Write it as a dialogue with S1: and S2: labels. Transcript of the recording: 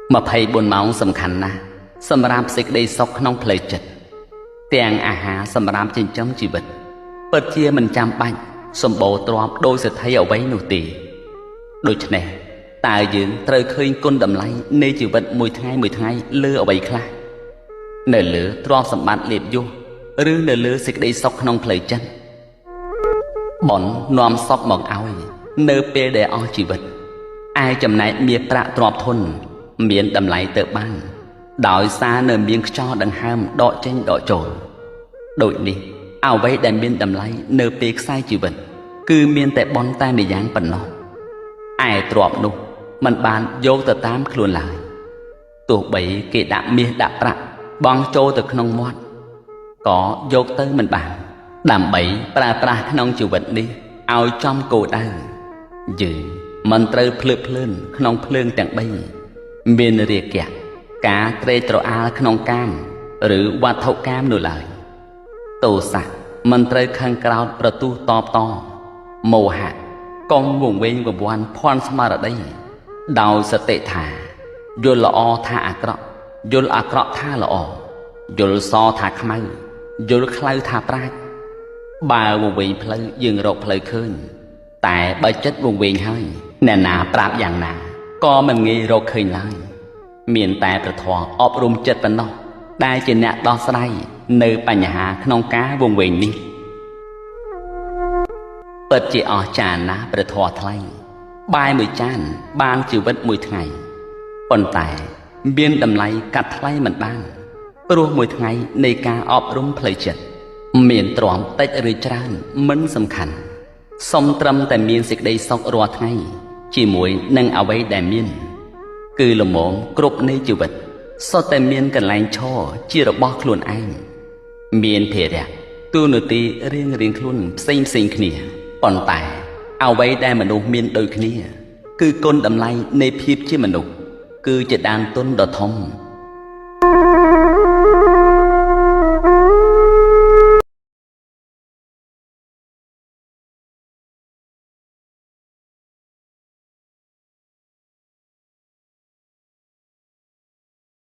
S1: 24ម៉ោងសំខាន់ណាស់សម្រាប់សេចក្តីសុខក្នុងផ្លូវចិត្តទាំងអាហារសម្រាប់ចិញ្ចឹមជីវិតពិតជាមិនចាំបាច់សម្បូរទ្រព្យដោយសេដ្ឋីអ្វីនោះទេដូច្នេះតើយើងត្រូវឃើញគុណតម្លៃនៃជីវិតមួយថ្ងៃមួយថ្ងៃលើអ្វីខ្លះនៅលើទ្រព្យសម្បត្តិលាភយសឬនៅលើសេចក្តីសុខក្នុងផ្លូវចិត្តបុណ្យនាំសុខមកឲ្យនៅពេលដែលអស់ជីវិតឯចំណែកមាសប្រាក់ទ្រព្យធនមានតម្លៃទៅបានដោយសារនៅមានខ្យល់ដង្ហើមដកចេញដកចូលដូចនេះអ្វីដែលមានតម្លៃនៅពេលខ្សែជីវិតគឺមានតែបុណ្យតែម្យ៉ាងប៉ុណ្ណោះឯទ្រព្យនោះមិនបានយកទៅតាមខ្លួនឡើយទោះបីគេដាក់មាសដាក់ប្រាក់បង់ចូលទៅក្នុងមាត់ក៏យកទៅមិនបានដើម្បីប្រើប្រាស់ក្នុងជីវិតនេះឲ្យចំគោលដៅយើងមិនត្រូវភ្លើតភ្លើនក្នុងភ្លើងទាំង3មានរាគៈការត្រេកត្រអាលក្នុងកាមឬវត្ថុកាមនោះឡើយទោសៈមិនត្រូវខឹងក្រោធប្រទុះតបតមោហៈកុំវង្វេងវង្វាន់ភ័ន្តស្មារតីដោយសតិថាយល់ល្អថាអាក្រក់យល់អាក្រក់ថាល្អយល់សថាខ្មៅយល់ខ្លៅថាប្រាជ្ញបើវង្វេងផ្លូវយើងរកផ្លូវឃើញតែបើចិត្តវង្វេងហើយអ្នកណាប្រាប់យ៉ាងណាក៏មិនងាយរកឃើញឡើយមានតែព្រះធម៌អប់រំចិត្តប៉ុណ្ណោះដែលជាអ្នកដោះស្រាយនៅបញ្ហាក្នុងការវង្វេងនេះពិតជាអស្ចារ្យណាស់ព្រះធម៌ថ្លៃបាយមួយចានបានជីវិតមួយថ្ងៃប៉ុន្តែមានតម្លៃកាត់ថ្លៃមិនបានព្រោះមួយថ្ងៃនៃការអប់រំផ្លូវចិត្តមានទ្រាំតិចឬច្រើនមិនសំខាន់សុំត្រឹមតែមានសេចក្តីសុខរាល់ថ្ងៃជាមួយនឹងអ្វីដែលមានគឺល្មមគ្រប់នៃជីវិតសុទ្ធតែមានកន្លែងឈរជារបស់ខ្លួនឯងមានភារៈតួនាទីរៀងៗខ្លួនផ្សេងផ្សេងគ្នាប៉ុន្តែអ្វីដែលមនុស្សមានដូចគ្នាគឺគុណតម្លៃនៃភាពជាមនុស្សគឺជាដានទុនដ៏ធំ